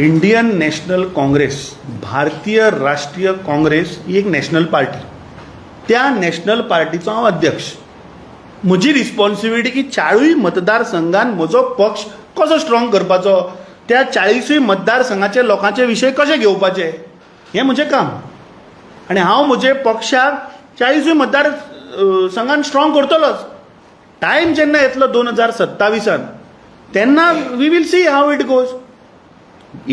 Indian national Congress, भारतीय राष्ट्रीय काँग्रेस ही एक नॅशनल पार्टी. त्या नॅशनल पार्टीचो हांव अध्यक्ष. म्हजी रिस्पॉन्सिबिलिटी की चारूय मतदारसंघान म्हजो पक्ष कसो स्ट्रॉंग करपाचो, त्या 40ूय मतदारसंघाचे लोकांचे विशय कशे घेवपाचे, हें म्हजें काम. आनी हांव म्हजे पक्षाक 40ूय मतदार संघान स्ट्रॉंग करतलोच. टायम जेन्ना येतलो 2027न, तेन्ना we will see how it goes.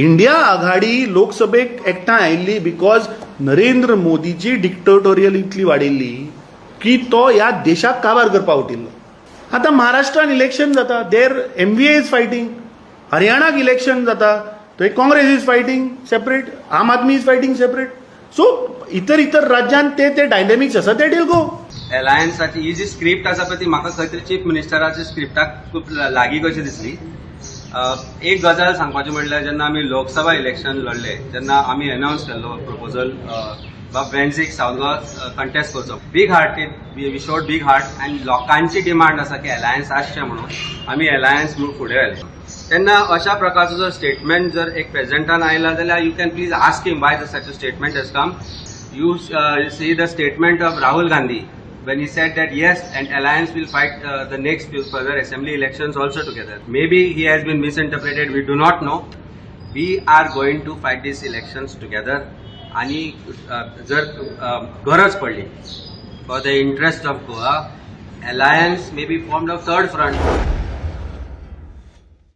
India आघाडी लोकसभेक एकठांय आयिल्ली because Narendra मोदीची डिक्टेटोरियल इतली वाडिल्ली की तो ह्या देशाक काबार करपाक उठिल्लो. आतां महाराष्ट्रान इलेक्शन जाता, there MVA is fighting. हरियाणाक इलेक्शन जाता, थंय Congress is fighting separate, Aam Aadmi is fighting separate. So इतर इतर राज्यांत ते ते डायनॅमिक्स आसा, that will go. अलायन्साची ही जी स्क्रिप्ट आसा पळय, ती म्हाका खंय तरी चीफ मिनिस्टराच्या स्क्रिप्टाक खूब लागीं कशी दिसली. एक गजाल सांगपाची म्हणल्यार, जेन्ना आमी लोकसभा इलेक्शन लढले, जेन्ना आमी अनावन्स केल्लो प्रपोजल, बाब वेन्झीक सावथ गोवा कंटेस्ट करचो, big heart, we showed big heart आनी लोकांची डिमांड आसा की अलायन्स आसचें म्हणून आमी अलायन्स म्हणून फुडें आयले. तेन्ना अशा प्रकारचो जर स्टेटमेंट जर एक प्रेसिडेंटान आयला जाल्यार you can please ask him why the such a statement has come. You see the statement of Rahul Gandhi when he said that yes, an alliance will fight the next few further assembly elections also together. Maybe he has been misinterpreted, we do not know. We are going to fight these elections together आणि जर गरज पडली, for the interest of Goa, alliance may be formed of third front.